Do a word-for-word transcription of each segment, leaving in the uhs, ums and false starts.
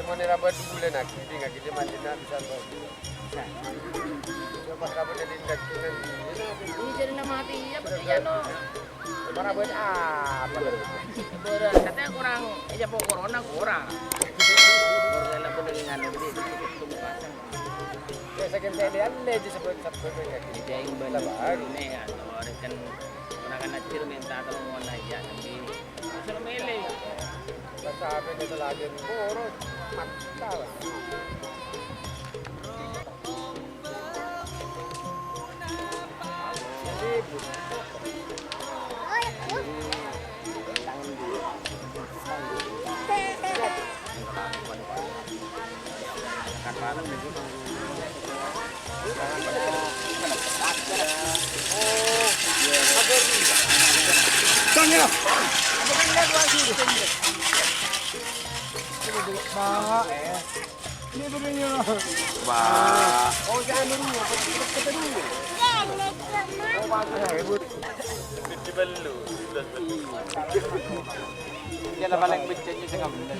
Mon è rabât bulân aghi', ding aghi' jhâman dinna' bisa bâ-, bisa. Coba rabât dâddhi dagingân. Ini jadi nama hati, apa dia, no? Coba rabât apa? Bârâ', katanya kurang, eh, ya, corona kurang. Corona pun dengan nganu, jadi itu ketemu pasang. Ya, saking saya lihat, le, di sebut-sebut, ya. Jadi, yang bener ini, ya, kalau kan, orang kan acil minta tolong, mau nanya, tapi Asal mele. Pas sampe ke Seladen, boros, mata, Pak. Wah. Gede bellu, sebelas bellu. Dia lah paling bencengnya sing bener.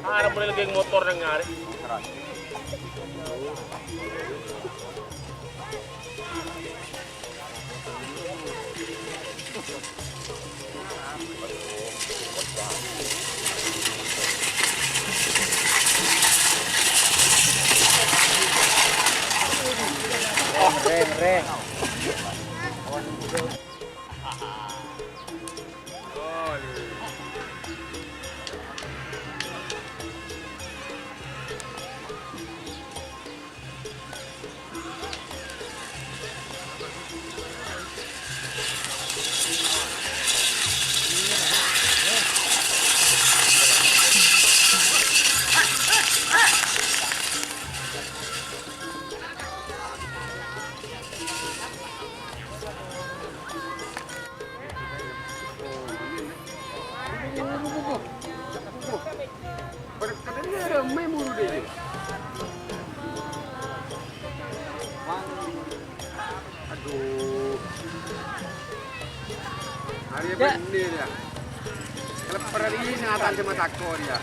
Arep mulai lagi motor nang ngarep. Reng, reng, reng. Aduh. Arèya bânnè, yâ. Kaleppèr arèya sè ngatan sè masako, yâ.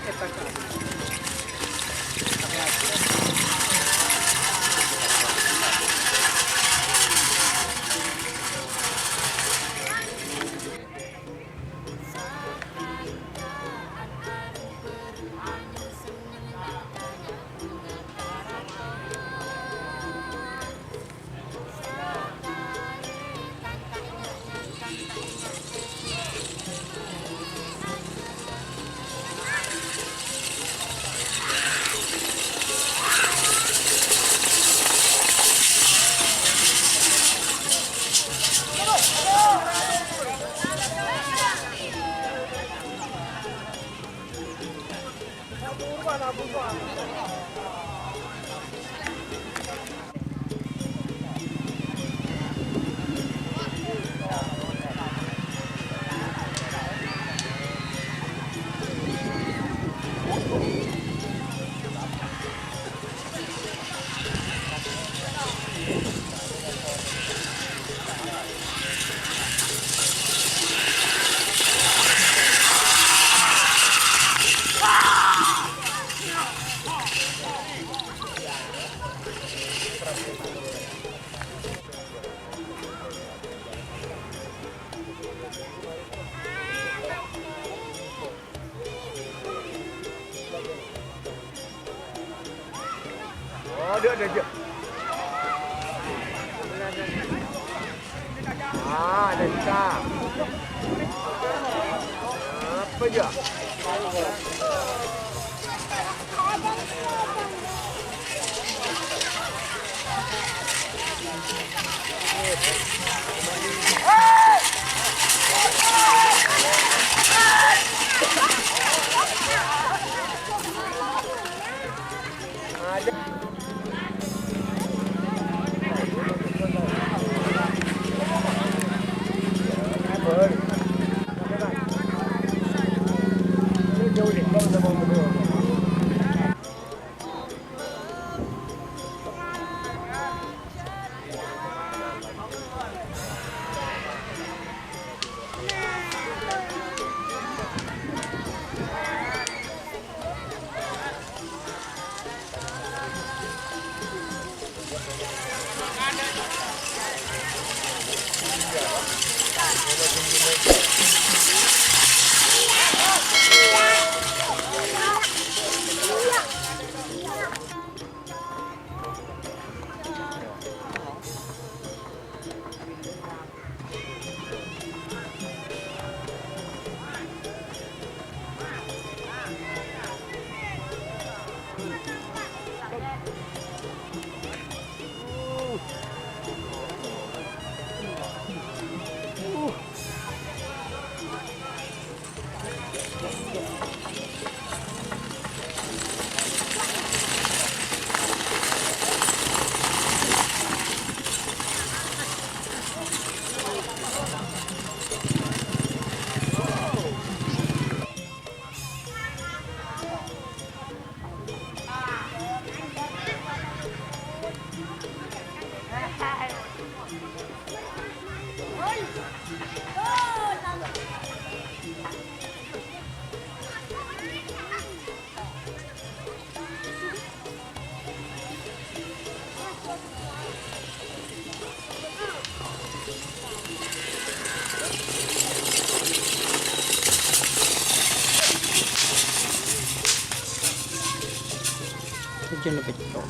Oh, dia ada aja. Ah, ada kita. Apa aja? Jangan pecok.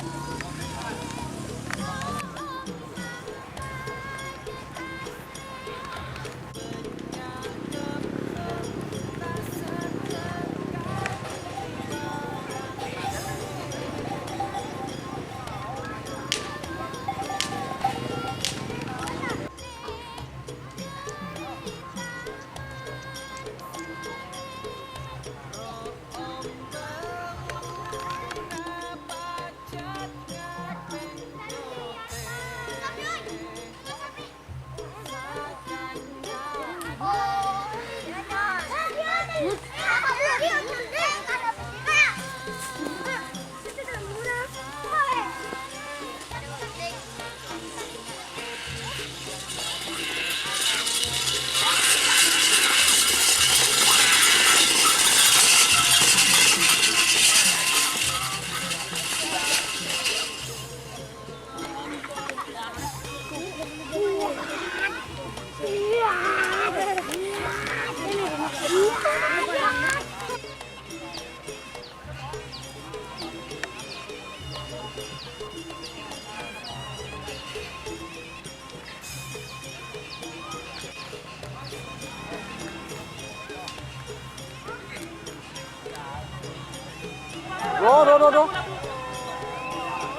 Duh, duh, duh, duh.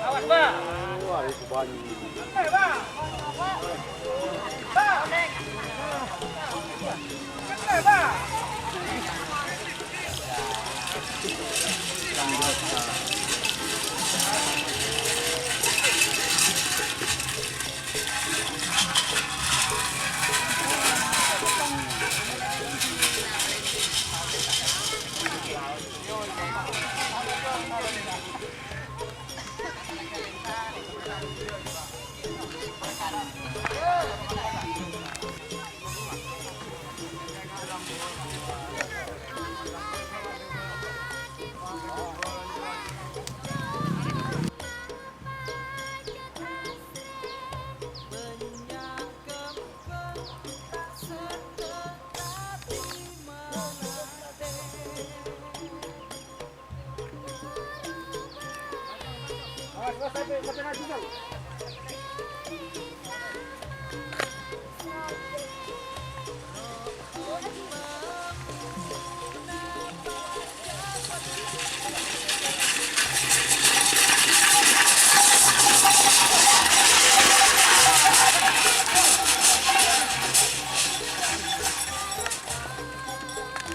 Awas, Pak. Wah, itu banyak.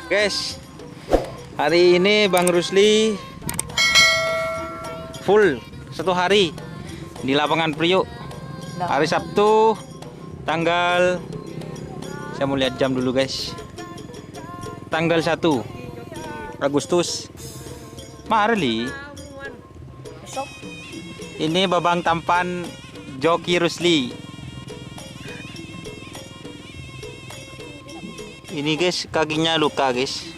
Guys, hari ini Bang Rusli full satu hari di lapangan Priuk. Hari Sabtu tanggal, saya mau lihat jam dulu, guys. Tanggal satu Agustus. Mari, Li. Besok. Ini babang tampan Joki Rusli. Ini, guys, kakinya luka, guys.